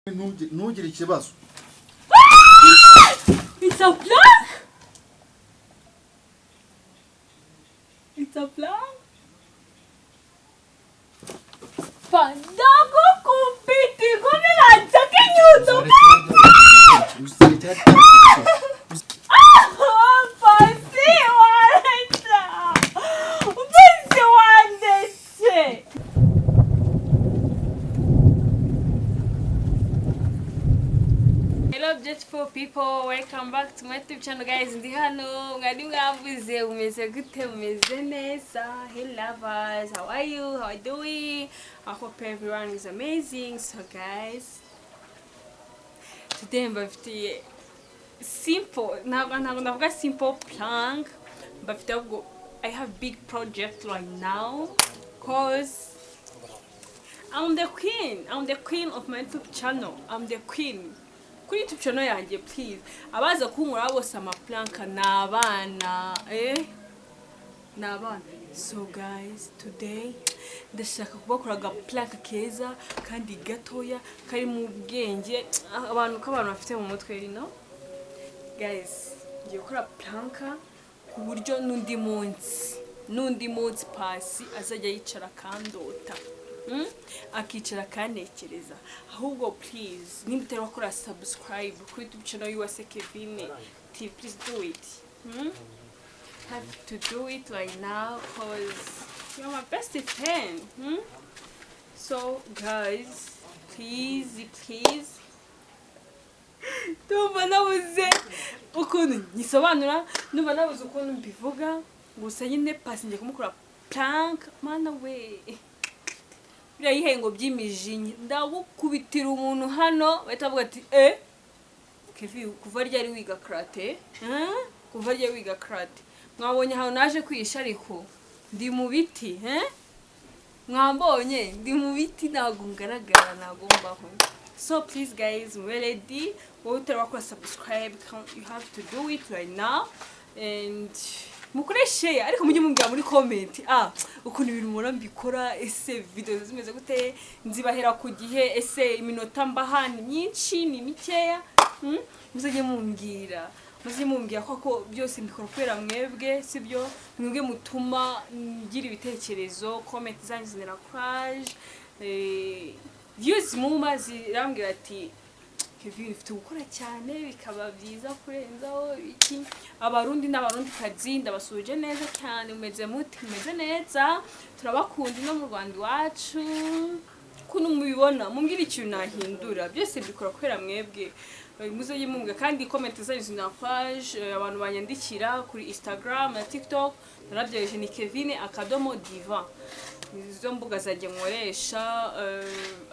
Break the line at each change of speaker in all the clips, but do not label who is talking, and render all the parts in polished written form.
Ntugire ikibazo.
It's a prank! It's a prank! Ndagukubita inkumi bansaka inyundo.
Uzarekera.
Pasi waretse, Pasi wandetse. Hello beautiful people, welcome back to my YouTube channel guys. Ndi hano mwari mwavuze, mumeze gute? Mumeze neza? Hey lovers, how are you? How are you doing? I hope everyone is amazing. So guys, today mbafitiye simple, ntabwo ndavuga simple prank mbafitiye, ahubwo I have big project right now 'cause I'm the queen. I'm the queen of my YouTube channel. I'm the queen. Kuri YouTube channel yanjye, please. Abaza kunkora bose ama prank ni abana, eh? Ni abana. So guys, today ndashaka kubakora aga prank keza kandi gatoya kari mu bwenge abantu ko abantu bafite mu mutwe, you know? Guys, ngiye gukora prank ku buryo n'undi munsi Pasi azajya yicara akandota. Akicara akantekereza. Ahubwo please, nimba utari wakora subscribe kuri YouTube channel y'Uwase Kevin TV, please do it. Have to do it right now 'cause you're my best friend. So guys, please, please, ndumva nabuze ukuntu nyisobanura, ndumva nabuze ukuntu mbivuga. Gusa nyine Pasi ngiye kumukora prank. Mana we, biriya yihengo by'imijinya, ndagukubitira umuntu hano bahita bavuga ati: "Eh, Kevi, kuva ryari wiga karate? Eh? Kuva ryari wiga karate?" Mwabonye ahantu naje kwihisha, ariko ndi mu biti, eh? Mwambonye ndi mu biti, ntabwo ngaragara, ntabwo mbaho. So please guys, mube ready. Wowe utari wakora subscribe, you have to do it right now and mukore share, ariko mujye mumbwira muri comment ukuntu ibintu mubona mbikora. Ese video zimeze gute? Nzibahera ku gihe? Ese iminota mbaha ni myinshi, ni mikeya? Muzajye mumbwira koko. Byose mbikora kubera mwebwe, sibyo? Mwebwe mutuma ngira ibitekerezo. Comment zanyu zintera courage, views muma zirambwira ati: "Kevin, ufite gukora cyane bikaba byiza kurenzaho iki." Abarundi n'Abarundikazi, ndabasuje neza cyane. Mumeze muti? Mumeze neza? Turabakunda no mu Rwanda iwacu. Ukuntu mubibona, mumbwire ikintu nahindura. Byose mbikora kubera mwebwe. Muzajye mumbwira kandi comment zanyu zina page. Abantu banyandikira kuri Instagram na TikTok narabyoheje, ni Kevin.Diva, izo mbuga zanjye nkoresha.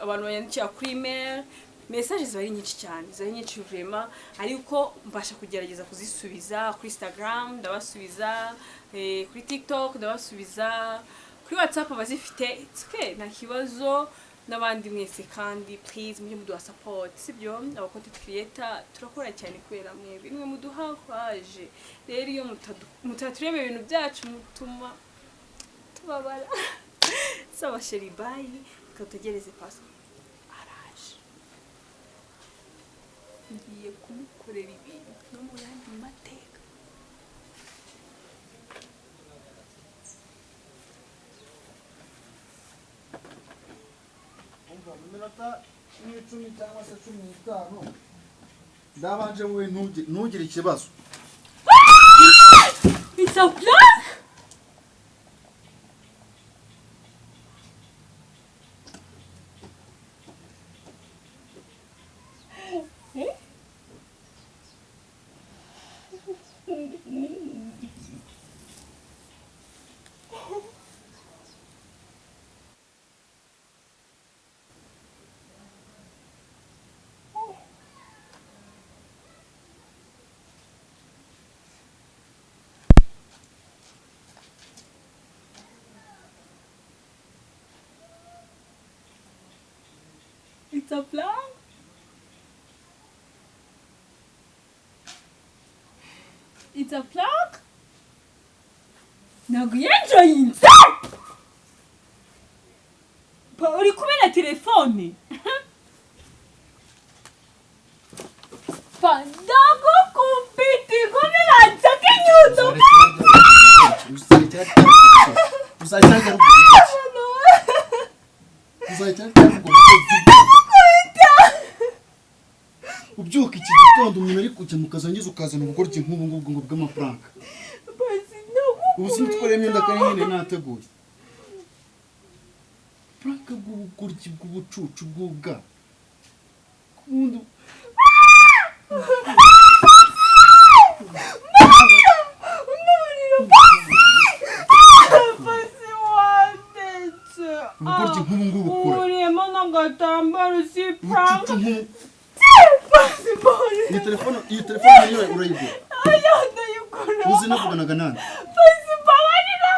Abantu banyandikira kuri email, message ziba ari nyinshi cyane, ziba ari nyinshi vraiment, ariko mbasha kugerageza kuzisubiza. Kuri Instagram ndabasubiza, kuri TikTok ndabasubiza, kuri WhatsApp abazifite, it's okay, nta kibazo. N'abandi mwese kandi, please mujye muduha support, sibyo? Aba content creator turakora cyane kubera mwebwe, nimwe muduha courage. Rero iyo mutatureba ibintu byacu, mutuma tubabara. Sawa chéri, bye. Reka dutegereze Pasi, araje. Ngiye kumukorera ibintu no mu yandi mateka.
Umva, mu minota nk'icumi cyangwa se 15 ndabanje. Wowe ntugire ikibazo.
It's a prank! Eh? It's a prank? It's a prank? Ntabwo yenjoyinze. Uri kumena telefone. Ndagukubita ingumi bansaka inyundo.
Ubyuka iki gitondo umuntu ari kujya mu kazi angiza ukazana ubugoryi nk'ubu ngubwo ngo bw'amafaranga. Ubu sinitwara imyenda kandi nyine nateguye. Prank bw'ubugoryi bw'ubucucu bw'ubwa. Kubundi ubugoryi nk'ubu ngubu ukora.
Uriyemo n'agatambaro si prank.
Iyi telefone niyo urayigura.
Oya ndayigura.
Uzi navuganaga nande?
Pasi mbabarira.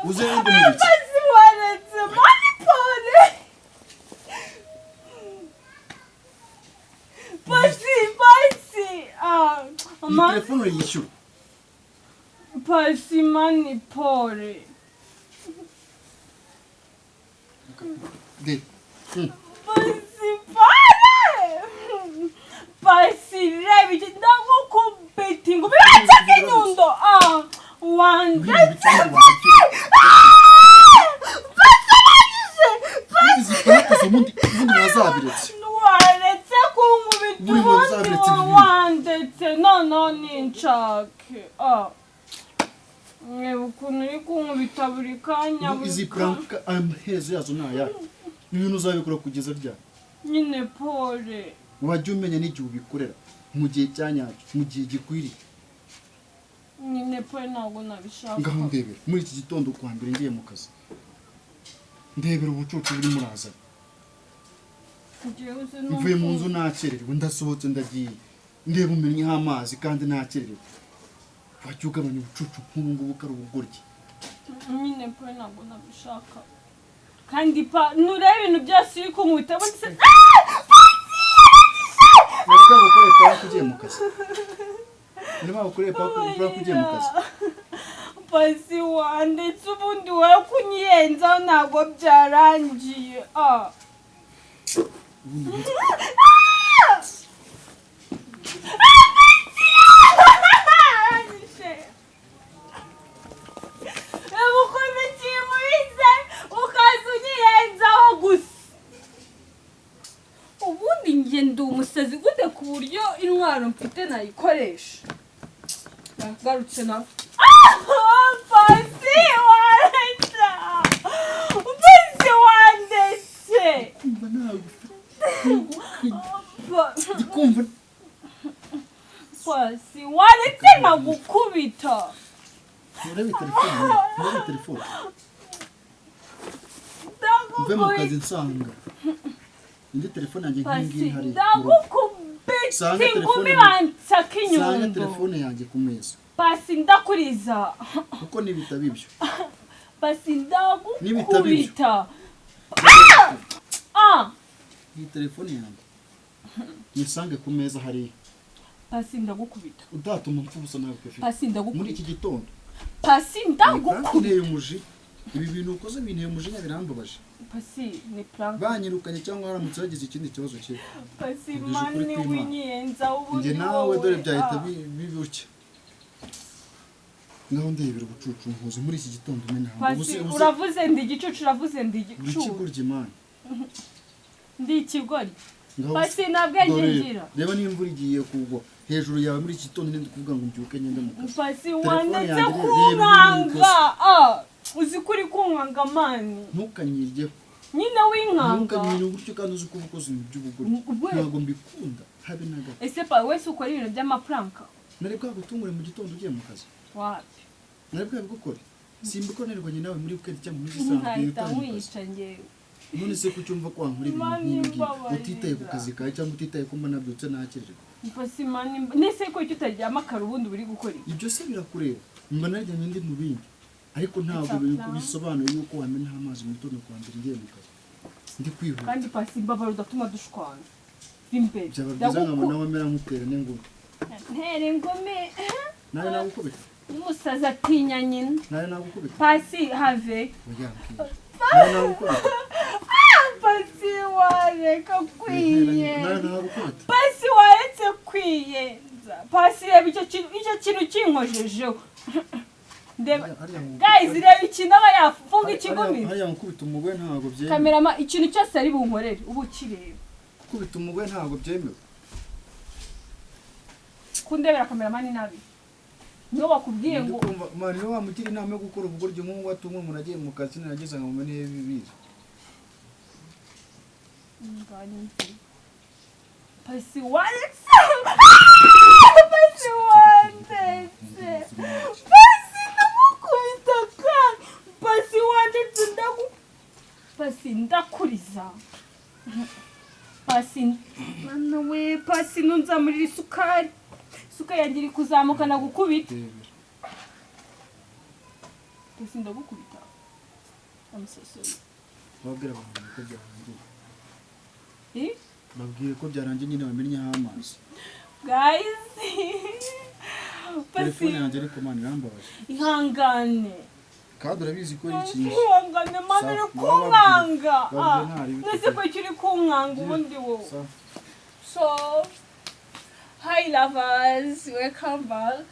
Uzi ndi mu biki?
Pasi waretse mani pole. Pasi pasi. Ah,
Iyi telefone urayishyura.
Pasi mani pole.
De.
Pasi pole. Pasi reba iki ndagukubita ingumi bansaka inyundo. Ah, wandetse.
Izi prank ubundi mwazabiretse.
Waretse kunkubita ubundi wandetse noneho ninshake. Ah. Reba ukuntu uri kunkubita buri kanya.
Izi prank amaherezo yazo ni ayahe? Ibintu uzabikora kugeza ryari?
Nyine pole.
Wajya umenya n'igihe ubikorera mu gihe cya nyacyo, mu gihe gikwiriye.
Nyine pole ntabwo nabishaka.
Ngaho ndebera muri iki gitondo kwa mbere ngiye mu kazi. Ndebera ubucucu buri murazana. Mvuye mu nzu nakererewe, ndasohotse ndagiye. Ndeba umennyeho amazi kandi nakererewe. Wajya ugabanya ubucucu nk'ubu ngubu ko ari ubugoryi.
Nyine pole ntabwo nabishaka. Kandi pa nureba ibintu byose uri kunkubita bose.
Nari bwagukoreye prank ugiye mu kazi. Nari bwagukoreye prank ugiye mu kazi.
Pasi wandetse ubundi wowe kunyiyenzaho ntabwo byarangiye. Ah. Ukuntu kimubize ukaza unyiyenzaho gusa. Ubundi njye ndi umusazi gute ku buryo intwaro mfite nayikoresha. Nagarutse nawe. Pasi waretse. Pasi wandetse.
Kumva ntabwo. Ndikumva.
Pasi waretse nkagukubita.
Nturebe telefone, nturebe telefone. Mve mu kazi nsanga. Indi telefone yanjye nkingi hari.
Ndagukubita ingumi bansaka inyundo.
Sanga telefone yanjye ku meza.
Pasi ndakuriza.
Kuko nibitaba ibyo.
Pasi ndagukubita. Ah!
Iyi telefone yanjye. Nisange ku meza hariya.
Pasi ndagukubita.
Udatuma mpfa ubusa nawe Kevin.
Pasi ndagukubita.
Muri iki gitondo.
Pasi ndagukubita.
Umuji. Ibi bintu ukoze binteye umujinya birambabaje.
Pasi ni prank.
Banyirukanye cyangwa haramutse hagize ikindi kibazo cye.
Pasi mani winyenza ubundi.
Nge nawe dore byahita bibuke. Ngaho ndebera ubucucu nkoze muri iki gitondo mena.
Pasi uravuze ndi igicucu, uravuze ndi igicucu.
Ikigoryi man.
Ndi ikigoryi. Pasi nabwenge ngira.
Reba n'imvura igiye kugwa hejuru yawe muri iki gitondo ndi kuvuga ngo mbyuke ngende mu kazi.
Pasi wandetse kunkanga. Ah, uzi kuri kunkanga mani.
Ntukanyiryeho.
Nyine winkanga.
Ntukanyirye gutyo kandi uzi ko ukoze ibintu by'ubugoryi. Ntabwo mbikunda habe na gato.
Ese pa wese ukora ibintu by'amapranka?
Nari bwagutungure mu gitondo ugiye mu kazi.
Wapi?
Nari bwabigukore. Simbikora nirwanye nawe muri weekend cyangwa muri isanzwe
utari ngewe.
None se kucyumva ko wankora ibintu nk'ibi utitaye ku kazi kawe cyangwa utitaye ko mba nabyutse nakererewe?
Pasi mani nese ko icyo utaryama kare ubundi buri gukora iki?
Ibyo se birakureba. Mba naryamye ndi mu bindi. Ariko ntabwo bisobanuye yuko wamena amazi mu gitondo kwa mbere ngiye mu kazi. Ndi kwihuta.
Kandi pasi mbabara udatuma dushwana. Imbere.
Byaba byiza nkabona wamera nk'utera n'ingumi.
Ntere ingumi.
Nawe nagukubita.
Umusazi atinya nyina.
Nawe nagukubita.
Pasi have.
Oya mbwira. Nawe nagukubita.
Pasi wareka kwiye.
Nawe nagukubita.
Pasi waretse kwiye. Ikintu, icyo kintu kinkojejeho. Ndeba.
Hariya ngo-
Guys, reba ikintu aba yafunga ikigumi.
Hariya gukubita umugore ntabwo byemewe.
Cameraman, ikintu cyose ari bunkorere ubu ukireba.
Gukubita umugore ntabwo byemewe.
Kundebera cameraman nabi, niyo bakubwiye ngo
Ndi kumva, man, niwe wamugira inama yo gukora ubugoryi nk'ubu watumwe umuntu agiye mu kazi nageze ngo mumenye bibizi.
Ngani pasi waretse, pasi wandetse, pasi ndamukubita kandi pasi wandetse, pasi ndakuriza, pasi mwana we, pasi nunzamurira isukari, isukari yanjye iri kuzamuka, nagukubita.
Ndebera.
Pasi ndagukubita, I'm so sorry.
Babwira abantu ko byarangiye.
Eh?
Babwiye ko byarangiye nyine, bamennyeho amazi.
Guys, pasi.
Telefone yanjye ariko, man, irambabaje.
Ihangane.
Kandi urabizi ko ari ikintu.
Ihangane mama, uri
Sawa,
kunkanga.
babwiye ntari bite.
Ndetse ko uri kunkanga ubundi wowe.
Sawa.
So hi lovers, welcome back.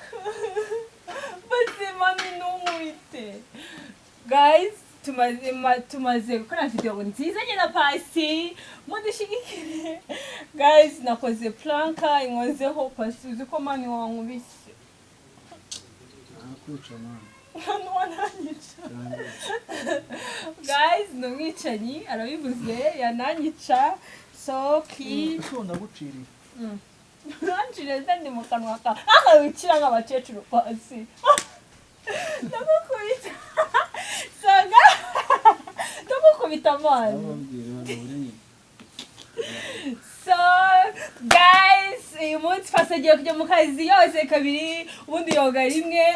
Basi mami, ntunkubite. Guys, tumaze gukora video nziza njye na Pasi, mudushyigikire. Guys, nakoze prank inkozeho. Pasi, uzi ko mani wankubise?
Nakwica, man.
Wananyica.
Byarangiye.
Guys, ni umwicanyi, arabivuze, yananyica. So please.
Ese ndaguciriye.
Uranciriye se? Ndi mu kanwa ka akabikira nk'abakecuru. Pasi, ndamukubita sanga, ndamukubita amazi.
Bababwire banabure nyine.
So guys, uyu munsi Pasi agiye kujya mu kazi yose kabiri. Ubundi yoga rimwe,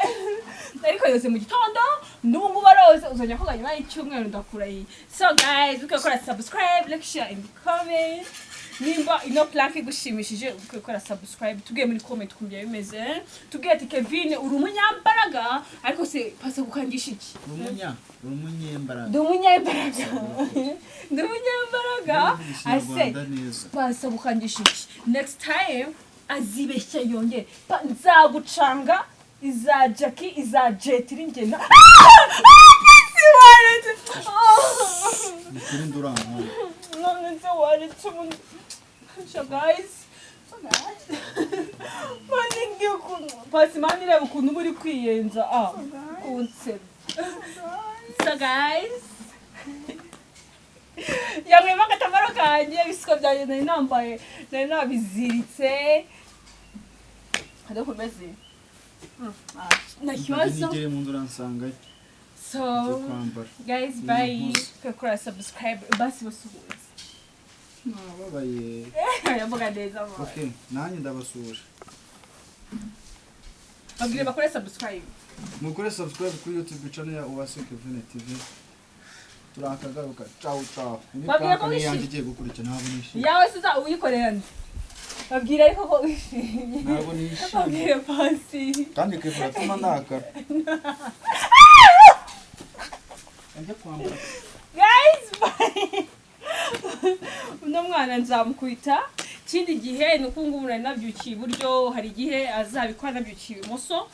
ariko yose mu gitondo, n'ubu ngubu arose, uzongera koga nyuma y'icyumweru, ndakurahiye. So guys, ukwiye gukora subscribe, like, share and comment. Nimba ino prank igushimishije, ukwiye gukora subscribe. Tubwiye muri comment ukuntu byari bimeze, tubwiye ati: "Kevin, uri umunyambaraga." Ariko se Pasi gukangisha iki?
Uri umunyembaraga.
Ndi umunyembaraga, ndi umunyembaraga. Ase
Ikinyarwanda neza.
Pasi gukangisha iki? Next time azibeshya yongere, nzagucanga iza Jackie, iza Jet iri ngenda. Pasi waretse.
Ni kuri ndurankana.
None se waretse ubundi? So guys, so guys, mani ngiye ukuntu Pasi, mani reba ukuntu uba uri kwiyenza, ah, kunsebya. So guys, yanywemo agatambaro kanjye, ibisuko byanjye nari nambaye nari nabiziritse, ariko umeze nta kibazo.
Nigere mu nzu uransangayo.
So
Ngiye kwambara.
guys, bye. Twakora subscribe, basi basuhuze.
Nababaye.
Yavuga neza mama.
Okay, nanjye ndabasuhuje.
Babwire bakore subscribe.
Mukore subscribe kuri YouTube channel ya Uwase Kevin TV. Turakagaruka. Ciao ciao. Ni
Babwire ko
prank ni yanjye
wishimye.
igiye gukurikira, ntabwo nishimye.
Yawe siza uyikorera nde? Babwire ariko ko wishimye.
Ntabwo nishimye.
Babwire, Pasi.
Kandi Kevin atuma ndakara. Njye kwambara.
Guys, bye. Uno mwana nzamukubita ikindi gihe. Ni uko ngubu nari nabyukiye iburyo, hari igihe azabikora nabyukiye ibumoso.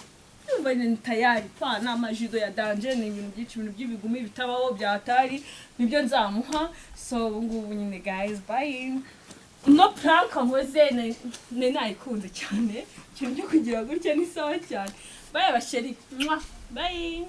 Ndumva ni tayari pa ni amajido ya danger, ni ibintu byinshi, ibintu by'ibigumi bitabaho byatari nibyo nzamuha. So ubu ngubu nyine, guys, bye. No prank nkoze nari nayikunze cyane. Ikintu cyo kugira gutya ni sawa cyane. Bye abasheri. Mwah. Bye.